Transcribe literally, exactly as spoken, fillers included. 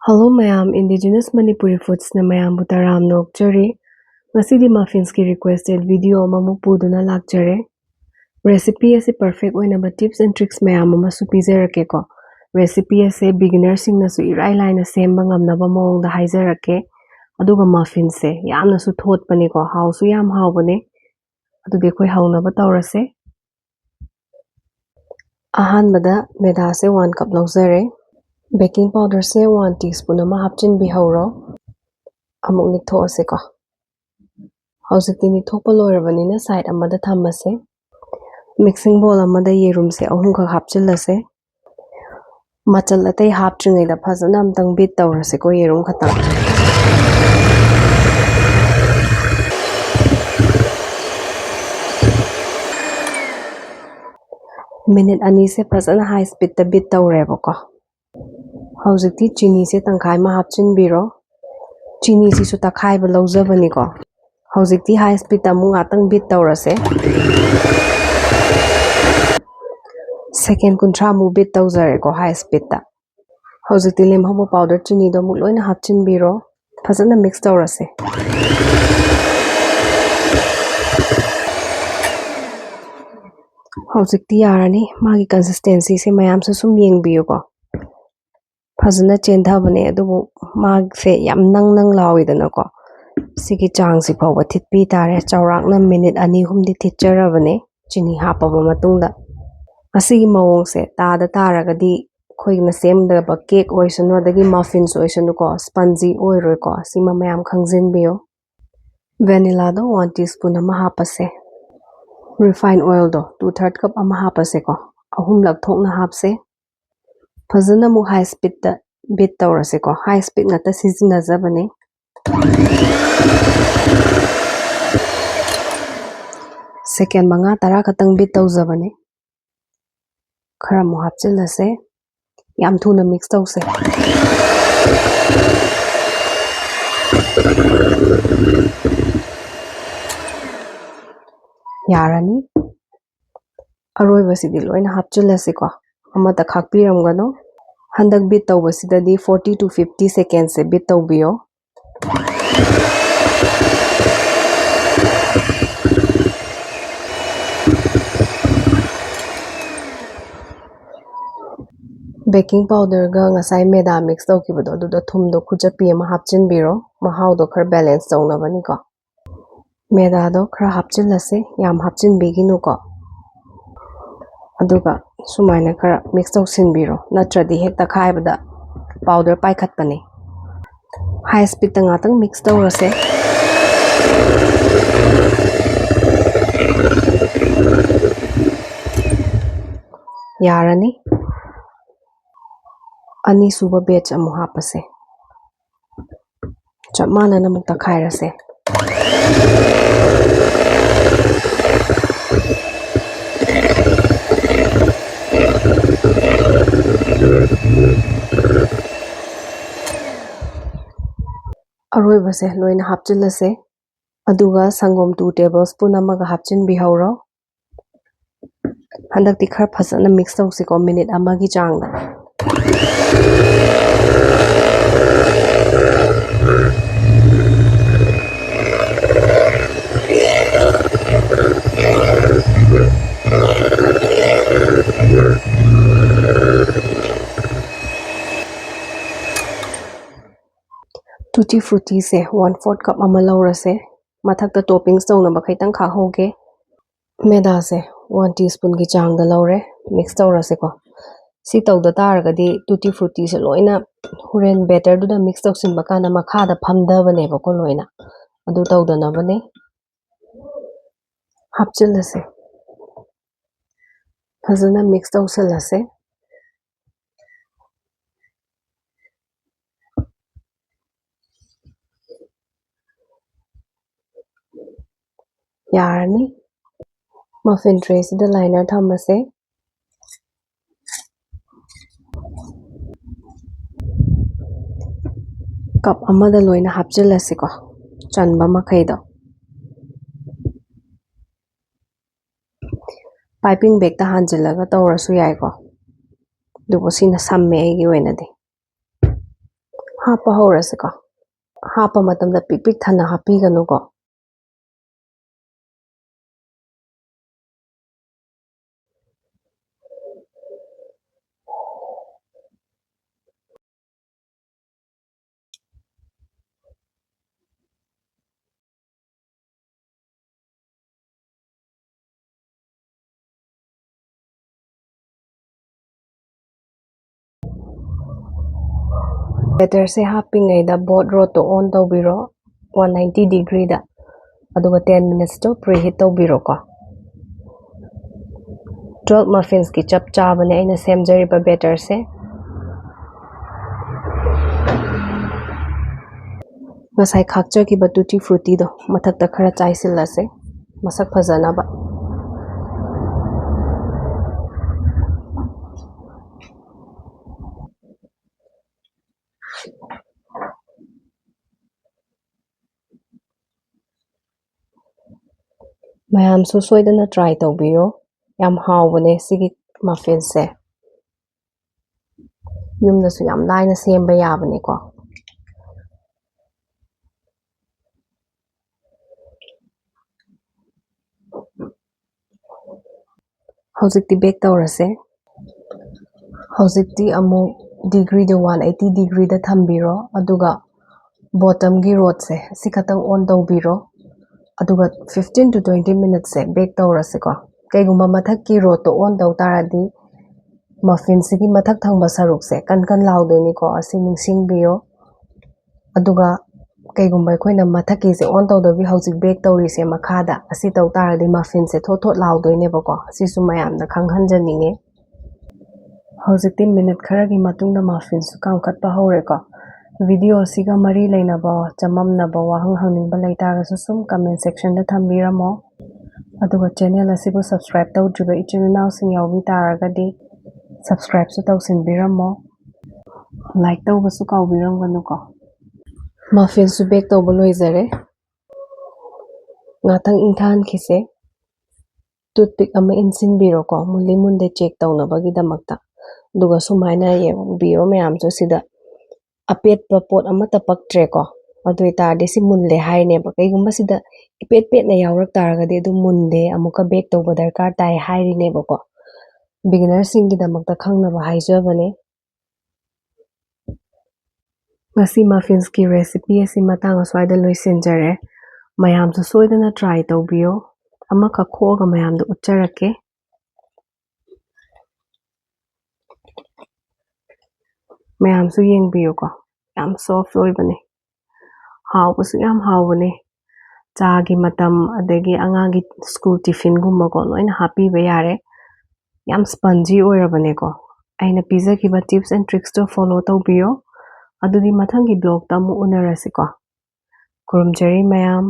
Hello ꯃꯌꯥꯝ, Indigenous Manipuri Foodsꯅ ꯃꯌꯥꯝꯕꯨ ꯇꯔꯥꯝꯅ ꯑꯣꯛꯆꯔꯤ꯫ ꯉꯁꯤꯗꯤ Muffinsꯀꯤ requested video ꯑꯃꯃꯨꯛ ꯄꯨꯗꯨꯅ ꯂꯥꯛꯆꯔꯦ꯫ Recipe ꯑꯁꯤ perfect ꯑꯣꯏꯅꯕ tips and tricks ꯃꯌꯥꯝ ꯑꯃꯁꯨ ꯄꯤꯖꯔꯛꯀꯦꯀꯣ꯫ Recipe ꯑꯁꯦ beginnerꯁꯤꯡꯅꯁꯨ ꯏꯔꯥꯏ ꯂꯥꯏꯅ ꯁꯦꯝꯕ ꯉꯝꯅꯕ ꯃꯑꯣꯡꯗ ꯍꯥꯏꯖꯔꯛꯀꯦ꯫ ꯑꯗꯨꯒ Muffinsꯁꯦ ꯌꯥꯝꯅꯁꯨ ꯊꯣꯠꯄꯅꯤꯀꯣ, ꯍꯥꯎꯁꯨ ꯌꯥꯝ ꯍꯥꯎꯕꯅꯦ꯫ ꯑꯗꯨꯗꯤ ꯑꯩꯈꯣꯏ ꯍꯧꯅꯕ ꯇꯧꯔꯁꯦ꯫ ꯑꯍꯥꯟꯕꯗ ꯃꯦꯗꯥꯁꯦ one cup ꯂꯧꯖꯔꯦ꯫ Baking powderꯁꯦ one teaspoon ꯑꯃ ꯍꯥꯞꯆꯤꯟꯕꯤꯍꯧꯔꯣ꯫ ꯑꯃꯨꯛ ꯅꯤꯛꯊꯣꯛꯑꯁꯦꯀꯣ꯫ ꯍꯧꯖꯤꯛꯇꯤ ꯅꯤꯛꯊꯣꯛꯄ ꯂꯣꯏꯔꯕꯅꯤꯅ side ꯑꯃꯗ ꯊꯝꯃꯁꯦ꯫ Mixing bowl ꯑꯃꯗ ꯌꯦꯔꯨꯝꯁꯦ ꯑꯍꯨꯝꯈꯛ ꯍꯥꯞꯆꯤꯜꯂꯁꯦ꯫ ꯃꯆꯜ ꯑꯇꯩ ꯍꯥꯞꯇ꯭ꯔꯤꯉꯩꯗ ꯐꯖꯅ ꯑꯝꯇꯪ beat ꯇꯧꯔꯁꯤꯀꯣ, ꯌꯦꯔꯨꯝ ꯈꯛꯇꯪ꯫ Minute ꯑꯅꯤꯁꯦ ꯐꯖꯅ high speedꯇ beat ꯇꯧꯔꯦꯕꯀꯣ꯫ ꯍꯧꯖꯤꯛꯇꯤ ꯆꯤꯅꯤꯁꯦ ꯇꯪꯈꯥꯏ ꯑꯃ ꯍꯥꯞꯆꯤꯟꯕꯤꯔꯣ꯫ ꯆꯤꯅꯤꯁꯤꯁꯨ ꯇꯛꯈꯥꯏꯕ ꯂꯧꯖꯕꯅꯤꯀꯣ꯫ ꯍꯧꯖꯤꯛꯇꯤ high speedꯇ ꯑꯃꯨꯛ ꯉꯥꯛꯇꯪ beat ꯇꯧꯔꯁꯦ꯫ Second ꯀꯨꯟꯊ꯭ꯔꯥꯃꯨꯛ beat ꯇꯧꯖꯔꯦꯀꯣ high speedꯇ꯫ ꯍꯧꯖꯤꯛꯇꯤ ꯂꯦꯝꯍꯧꯕ powder ꯆꯤꯅꯤꯗꯣ ꯑꯃꯨꯛ ꯂꯣꯏꯅ ꯍꯥꯞꯆꯤꯟꯕꯤꯔꯣ꯫ ꯐꯖꯅ mix ꯇꯧꯔꯁꯦ꯫ ꯍꯧꯖꯤꯛꯇꯤ ꯌꯥꯔꯅꯤ꯫ ꯃꯥꯒꯤ consistencyꯁꯦ ꯃꯌꯥꯝꯁꯨ ꯁꯨꯝ ꯌꯦꯡꯕꯤꯌꯨꯀꯣ꯫ ꯐꯖꯅ ꯆꯦꯟꯊꯕꯅꯦ, ꯑꯗꯨꯕꯨ ꯃꯥꯁꯦ ꯌꯥꯝ ꯅꯪ ꯅꯪ ꯂꯥꯎꯋꯤꯗꯅꯀꯣ꯫ ꯁꯤꯒꯤ ꯆꯥꯡꯁꯤ ꯐꯥꯎꯕ ꯊꯤꯠꯄꯤ ꯇꯥꯔꯦ꯫ ꯆꯥꯎꯔꯥꯛꯅ minute ꯑꯅꯤ ꯑꯍꯨꯝꯗꯤ ꯊꯤꯠꯆꯔꯕꯅꯦ ꯆꯤꯅꯤ ꯍꯥꯞꯄꯕ ꯃꯇꯨꯡꯗ꯫ ꯑꯁꯤꯒꯤ ꯃꯑꯣꯡꯁꯦ ꯇꯥꯗ ꯇꯥꯔꯒꯗꯤ ꯑꯩꯈꯣꯏꯅ ꯁꯦꯝꯒꯗꯕ cake ꯑꯣꯏꯁꯅꯨ, ꯑꯗꯒꯤ muffins ꯑꯣꯏꯁꯅꯨꯀꯣ, spongy ꯑꯣꯏꯔꯣꯏꯀꯣ꯫ ꯁꯤꯃ ꯃꯌꯥꯝ ꯈꯪꯖꯤꯟꯕꯤꯌꯨ꯫ Vanillaꯗꯣ one teaspoon ꯑꯃ ꯍꯥꯞꯄꯁꯦ꯫ Refine oilꯗꯣ two third cup ꯑꯃ ꯍꯥꯞꯄꯁꯦꯀꯣ꯫ ꯑꯍꯨꯝꯂꯛ ꯊꯣꯛꯅ ꯍꯥꯞꯁꯦ꯫ ꯐꯖꯅ ꯑꯃꯨꯛ high speedꯇ beat ꯇꯧꯔꯁꯦꯀꯣ꯫ High speed ꯉꯥꯛꯇ ꯁꯤꯖꯤꯟꯅꯖꯕꯅꯦ꯫ Second ꯃꯉꯥ ꯇꯔꯥ ꯈꯛꯇꯪ beat ꯇꯧꯖꯕꯅꯦ꯫ ꯈꯔ ꯑꯃꯨꯛ ꯍꯥꯞꯆꯤꯜꯂꯁꯦ꯫ ꯌꯥꯝ ꯊꯨꯅ mix ꯇꯧꯁꯦ꯫ ꯌꯥꯔꯅꯤ꯫ ꯑꯔꯣꯏꯕꯁꯤꯗꯤ ꯂꯣꯏꯅ ꯍꯥꯞꯆꯤꯜꯂꯁꯤꯀꯣ꯫ ꯑꯃꯠꯇ ꯈꯥꯛꯄꯤꯔꯝꯒꯅꯨ꯫ ꯍꯟꯗꯛ beat ꯇꯧꯕꯁꯤꯗꯗꯤ forty to fifty seconds say beat ꯇꯧꯕꯤꯌꯣ꯫ Baking powder ꯒ ꯉꯁꯥꯏ ꯃꯦꯗꯥ mix ꯇꯧꯈꯤꯕꯗꯣ, ꯑꯗꯨꯗ ꯊꯨꯝꯗꯣ ꯈꯨꯖꯞꯄꯤ ꯑꯃ ꯍꯥꯞꯆꯤꯟꯕꯤꯔꯣ, ꯃꯍꯥꯎꯗꯣ ꯈꯔ balance ꯇꯧꯅꯕꯅꯤꯀꯣ꯫ ꯃꯦꯗꯥꯗꯣ ꯈꯔ ꯍꯥꯞꯆꯤꯜꯂꯁꯦ, ꯌꯥꯝ ꯍꯥꯞꯆꯤꯟꯕꯤꯒꯤꯅꯨꯀꯣ꯫ ꯑꯗꯨꯒ ꯁꯨꯃꯥꯏꯅ ꯈꯔ mix ꯇꯧꯁꯤꯟꯕꯤꯔꯣ, ꯅꯠꯇ꯭ꯔꯗꯤ ꯍꯦꯛꯇ ꯈꯥꯏꯕꯗ powder ꯄꯥꯏꯈꯠꯄꯅꯦ꯫ High speed ꯇ ꯉꯥꯛꯇꯪ mix ꯇꯧꯔꯁꯦ꯫ ꯌꯥꯔꯅꯤ꯫ ꯑꯅꯤꯁꯨꯕ batch ꯑꯃꯨꯛ ꯍꯥꯞꯄꯁꯦ꯫ ꯆꯞ ꯃꯥꯟꯅꯅ ꯑꯃꯨꯛ ꯇꯛꯈꯥꯏꯔꯁꯦ꯫ ꯑꯔꯣꯏꯕꯁꯦ ꯂꯣꯏꯅ ꯍꯥꯞꯆꯤꯜꯂꯁꯦ꯫ ꯑꯗꯨꯒ ꯁꯪꯒꯣꯝ two tablespoon ꯑꯃꯒ ꯍꯥꯞꯆꯤꯟꯕꯤꯍꯧꯔꯣ꯫ ꯍꯟꯗꯛꯇꯤ ꯈꯔ ꯐꯖꯅ mix ꯇꯧꯁꯤꯀꯣ, minute ꯑꯃꯒꯤ ꯆꯥꯡꯗ꯫ Tutti Frutti ꯁꯦ one fourth cup ꯑꯃ ꯂꯧꯔꯁꯦ꯫ ꯃꯊꯛꯇ toppings ꯇꯧꯅꯕ ꯈꯤꯇꯪ ꯈꯥꯛꯍꯧꯒꯦ꯫ ꯃꯦꯗꯥꯁꯦ one teaspoon ꯒꯤ ꯆꯥꯡꯗ ꯂꯧꯔꯦ꯫ Mix ꯇꯧꯔꯁꯦꯀꯣ꯫ ꯁꯤ ꯇꯧꯗ ꯇꯥꯔꯒꯗꯤ Tutti Frutti ꯁꯦ ꯂꯣꯏꯅ ꯍꯣꯔꯦꯟ batter ꯗꯨꯗ mix ꯇꯧꯁꯤꯟꯕ ꯀꯥꯟꯗ ꯃꯈꯥꯗ ꯐꯝꯊꯕꯅꯦꯕꯀꯣ ꯂꯣꯏꯅ꯫ ꯑꯗꯨ ꯇꯧꯗꯅꯕꯅꯦ꯫ ꯍꯥꯞꯆꯤꯜꯂꯁꯦ꯫ ꯐꯖꯅ mix ꯇꯧꯁꯜꯂꯁꯦ꯫ ꯌꯥꯔꯅꯤ꯫ Muffin tray ꯁꯤꯗ liner ꯊꯝꯃꯁꯦ꯫ Cup ꯑꯃꯗ ꯂꯣꯏꯅ ꯍꯥꯞꯆꯤꯜꯂꯁꯤꯀꯣ, ꯆꯟꯕ ꯃꯈꯩꯗꯣ꯫ Piping bag ꯇ ꯍꯥꯟꯖꯤꯜꯂꯒ ꯇꯧꯔꯁꯨ ꯌꯥꯏꯀꯣ꯫ ꯑꯗꯨꯕꯨ ꯁꯤꯅ ꯁꯝꯃꯦ ꯑꯩꯒꯤ ꯑꯣꯏꯅꯗꯤ꯫ ꯍꯥꯞꯄ ꯍꯧꯔꯁꯤꯀꯣ꯫ ꯍꯥꯞꯄ ꯃꯇꯝꯗ ꯄꯤꯛ ꯄꯤꯛ ꯊꯟꯅ ꯍꯥꯞꯄꯤꯒꯅꯨꯀꯣ꯫ Batterꯁꯦ ꯍꯥꯞꯄꯤꯉꯩꯗ board roadꯇꯣ on ꯇꯧꯕꯤꯔꯣ one ninety degreeꯗ, ꯑꯗꯨꯒ ten minutesꯇꯣ preheat ꯇꯧꯕꯤꯔꯣꯀꯣ꯫ Twelve muffinsꯀꯤ ꯆꯞ ꯆꯥꯕꯅꯦ ꯑꯩꯅ ꯁꯦꯝꯖꯔꯤꯕ batterꯁꯦ꯫ ꯉꯁꯥꯏ ꯈꯥꯛꯆꯈꯤꯕ tutti fruttiꯗꯣ ꯃꯊꯛꯇ ꯈꯔ ꯆꯥꯏꯁꯤꯜꯂꯁꯦ, ꯃꯁꯛ ꯐꯖꯅꯕ꯫ ꯃꯌꯥꯝꯁꯨ ꯁꯣꯏꯗꯅ try ꯇꯧꯕꯤꯌꯨ, ꯌꯥꯝ ꯍꯥꯎꯕꯅꯦ ꯁꯤꯒꯤ muffinsꯁꯦ꯫ ꯌꯨꯝꯗꯁꯨ ꯌꯥꯝ ꯂꯥꯏꯅ ꯁꯦꯝꯕ ꯌꯥꯕꯅꯤꯀꯣ꯫ ꯍꯧꯖꯤꯛꯇꯤ bake ꯇꯧꯔꯁꯦ꯫ ꯍꯧꯖꯤꯛꯇꯤ ꯑꯃꯨꯛ degreeꯗꯣ one eighty degreeꯗ ꯊꯝꯕꯤꯔꯣ, ꯑꯗꯨꯒ bottomꯒꯤ roadꯁꯦ ꯑꯁꯤ ꯈꯛꯇꯪ on ꯇꯧꯕꯤꯔꯣ, ꯑꯗꯨꯒ fifteen to twenty minutesꯁꯦ bake ꯇꯧꯔꯁꯤꯀꯣ꯫ ꯀꯩꯒꯨꯝꯕ ꯃꯊꯛꯀꯤ roadꯇꯣ on ꯇꯧ ꯇꯥꯔꯗꯤ muffinꯁꯤꯒꯤ ꯃꯊꯛ ꯊꯪꯕ ꯁꯔꯨꯛꯁꯦ ꯀꯟ ꯀꯟ ꯂꯥꯎꯗꯣꯏꯅꯤꯀꯣ, ꯑꯁꯤ ꯅꯤꯡꯁꯤꯡꯕꯤꯌꯣ꯫ ꯑꯗꯨꯒ ꯀꯩꯒꯨꯝꯕ ꯑꯩꯈꯣꯏꯅ ꯃꯊꯛꯀꯤꯁꯦ on ꯇꯧꯗꯕꯤ ꯍꯧꯖꯤꯛ bake ꯇꯧꯔꯤꯁꯦ ꯃꯈꯥꯗ, ꯑꯁꯤ ꯇꯧ ꯇꯥꯔꯗꯤ muffinꯁꯦ ꯊꯣꯠ ꯊꯣꯠ ꯂꯥꯎꯗꯣꯏꯅꯦꯕꯀꯣ꯫ ꯁꯤꯁꯨ ꯃꯌꯥꯝꯗ ꯈꯪꯍꯟꯖꯅꯤꯡꯉꯦ꯫ ꯍꯧꯖꯤꯛꯇꯤ minute ꯈꯔꯒꯤ ꯃꯇꯨꯡꯗ muffinꯁꯨ ꯀꯥꯝꯈꯠꯄ ꯍꯧꯔꯦꯀꯣ꯫ Video ꯑꯁꯤꯒ ꯃꯔꯤ ꯂꯩꯅꯕ ꯆꯃꯝꯅꯕ ꯋꯥꯍꯪ ꯍꯪꯅꯤꯡꯕ ꯂꯩꯇꯥꯔꯒꯁꯨ ꯁꯨꯝ comment sectionꯗ ꯊꯝꯕꯤꯔꯝꯃꯣ꯫ ꯑꯗꯨꯒ channel ꯑꯁꯤꯕꯨ subscribe ꯇꯧꯗ꯭ꯔꯤꯕ ꯏꯆꯤꯟ ꯏꯅꯥꯎꯁꯤꯡ ꯌꯥꯎꯕꯤ ꯇꯥꯔꯒꯗꯤ subscribeꯁꯨ ꯇꯧꯁꯤꯟꯕꯤꯔꯝꯃꯣ꯫ Like ꯇꯧꯕꯁꯨ ꯀꯥꯎꯕꯤꯔꯝꯒꯅꯨꯀꯣ꯫ Muffinꯁꯨ bake ꯇꯧꯕ ꯂꯣꯏꯖꯔꯦ꯫ ꯉꯥꯛꯇꯪ ꯏꯪꯊꯍꯟꯈꯤꯁꯦ꯫ Toothpick ꯑꯃ ꯏꯟꯁꯤꯟꯕꯤꯔꯣꯀꯣ, ꯃꯨꯜꯂꯤ ꯃꯨꯟꯗꯦ check ꯇꯧꯅꯕꯒꯤꯗꯃꯛꯇ꯫ ꯑꯗꯨꯒ ꯁꯨꯃꯥꯏꯅ ꯌꯦꯡꯕꯤꯌꯣ ꯃꯌꯥꯝꯁꯨ, ꯁꯤꯗ ꯑꯄꯦꯠꯄ ꯄꯣꯠ ꯑꯃꯠꯇ ꯄꯛꯇ꯭ꯔꯦꯀꯣ꯫ ꯑꯗꯨ ꯑꯣꯏꯇꯥꯔꯗꯤ ꯁꯤ ꯃꯨꯜꯂꯦ ꯍꯥꯏꯔꯤꯅꯦꯕ꯫ ꯀꯩꯒꯨꯝꯕ ꯁꯤꯗ ꯏꯄꯦꯠ ꯄꯦꯠꯅ ꯌꯥꯎꯔꯛ ꯇꯥꯔꯒꯗꯤ ꯑꯗꯨ ꯃꯨꯟꯗꯦ, ꯑꯃꯨꯛꯀ ꯕꯦꯛ ꯇꯧꯕ ꯗꯔꯀꯥꯔ ꯇꯥꯏ ꯍꯥꯏꯔꯤꯅꯦꯕꯀꯣ꯫ ꯕꯤꯒꯤꯅꯔꯁꯤꯡꯒꯤꯗꯃꯛꯇ ꯈꯪꯅꯕ ꯍꯥꯏꯖꯕꯅꯦ꯫ ꯉꯁꯤ ꯃꯐꯤꯟꯁꯀꯤ ꯔꯦꯁꯤꯄꯤ ꯑꯁꯤ ꯃꯇꯥꯡ ꯑꯁ꯭ꯋꯥꯏꯗ ꯂꯣꯏꯁꯤꯟꯖꯔꯦ꯫ ꯃꯌꯥꯝꯁꯨ ꯁꯣꯏꯗꯅ ꯇ꯭ꯔꯥꯏ ꯇꯧꯕꯤꯌꯣ꯫ ꯑꯃꯈꯛ ꯈꯣꯛꯑꯒ ꯃꯌꯥꯝꯗ ꯎꯠꯆꯔꯛꯀꯦ꯫ ꯃꯌꯥꯝꯁꯨ ꯌꯦꯡꯕꯤꯌꯨꯀꯣ, ꯌꯥꯝ ꯁꯣꯐ ꯑꯣꯏꯕꯅꯦ, ꯍꯥꯎꯕꯁꯨ ꯌꯥꯝ ꯍꯥꯎꯕꯅꯦ꯫ ꯆꯥꯒꯤ ꯃꯇꯝ, ꯑꯗꯒꯤ ꯑꯉꯥꯡꯒꯤ ꯁ꯭ꯀꯨꯜ ꯇꯤꯐꯤꯟꯒꯨꯝꯕꯀꯣ, ꯂꯣꯏꯅ ꯍꯥꯞꯄꯤꯕ ꯌꯥꯔꯦ꯫ ꯌꯥꯝ ꯁ꯭ꯄꯟꯖꯤ ꯑꯣꯏꯔꯕꯅꯦꯀꯣ꯫ ꯑꯩꯅ ꯄꯤꯖꯈꯤꯕ ꯇꯤꯞꯁ ꯑꯦꯟ ꯇ꯭ꯔꯤꯛꯁꯇꯣ ꯐꯣꯂꯣ ꯇꯧꯕꯤꯌꯣ꯫ ꯑꯗꯨꯗꯤ ꯃꯊꯪꯒꯤ ꯕ꯭ꯂꯣꯒꯇ ꯑꯃꯨꯛ ꯎꯅꯔꯁꯤꯀꯣ꯫ ꯈꯨꯔꯨꯝꯖꯔꯤ ꯃꯌꯥꯝ꯫